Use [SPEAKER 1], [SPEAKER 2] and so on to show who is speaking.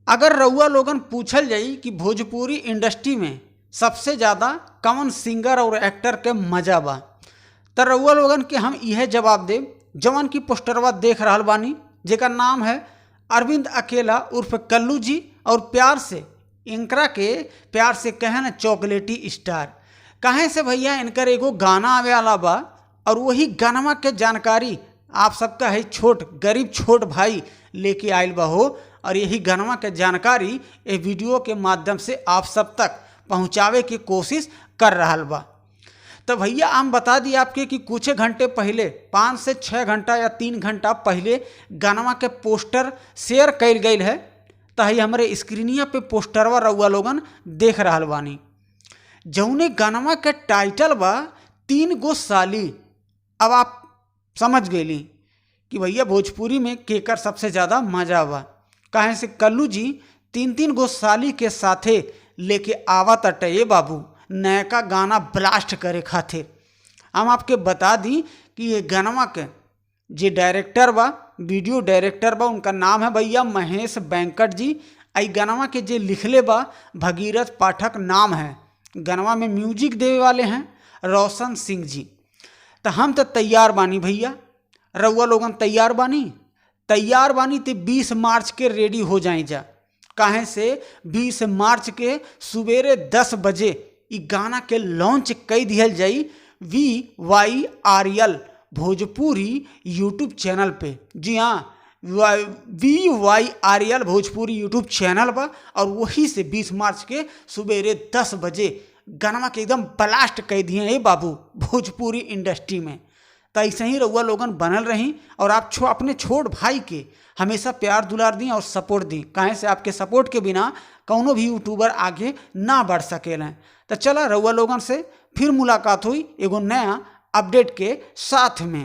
[SPEAKER 1] अगर रउआ लोगन पूछल जाई कि भोजपुरी इंडस्ट्री में सबसे ज़्यादा कौन सिंगर और एक्टर के मजा बा, त रउआ लोगन के हम इहे जवाब देब जवन की पोस्टरवा देख रहल बानी, जेकर नाम है अरविंद अकेला उर्फ कल्लू जी और प्यार से इनकरा के प्यार से कहे न चॉकलेटी स्टार। काहे से भैया इनकर एगो गाना आवे वाला बा और वही गानवा के जानकारी आप सबका है छोट गरीब छोट भाई लेके आयल बा हो, और यही गानवा के जानकारी ए वीडियो के माध्यम से आप सब तक पहुंचावे की कोशिश कर रहल बा। तो भैया हम बता दी आपके कि कुछ घंटे पहले 5 से 6 घंटा या 3 घंटा पहले गानवा के पोस्टर शेयर कइल गई है। तो हई हमरे स्क्रीनिया पे पोस्टरवा रउआ लोगन देख रहल बानी, जौने गानवा के टाइटल बा 3 गो साली। अब आप समझ गईली कि भैया भोजपुरी में केकर सबसे ज़्यादा मजा बा। काहे से कल्लू जी 3-3 गो साली के साथे लेके आवत अटे ये बाबू नयका गाना ब्लास्ट करे खातिर। हम आपके बता दी कि ये गानवा के जे डायरेक्टर बा, वीडियो डायरेक्टर बा, उनका नाम है भैया महेश बैंकट जी। आई गानवा के जे लिखले बा भगीरथ पाठक नाम है। गानवा में म्यूजिक देवे वाले हैं रोशन सिंह जी। तो हम तो तैयार बानी भैया, रउआ लोगन तैयार बानी? तैयार बानी तो 20 मार्च के रेडी हो जाए जा। काहे से 20 मार्च के सवेरे 10 बजे इ गाना के लॉन्च कई दिहल जाई VYRL Bhojpuri YouTube channel पे। जी हाँ, VYRL Bhojpuri YouTube channel बा और वही से 20 मार्च के सवेरे 10 बजे गाना के एकदम ब्लास्ट कह दिए हैं बाबू भोजपुरी इंडस्ट्री में। तो ऐसे ही रउआ लोगन बनल रही और आप अपने छोट भाई के हमेशा प्यार दुलार दी और सपोर्ट दी। काहे से आपके सपोर्ट के बिना कौनो भी यूट्यूबर आगे ना बढ़ सकेला। तो चला रउआ लोगन से फिर मुलाकात हुई एगो नया अपडेट के साथ में।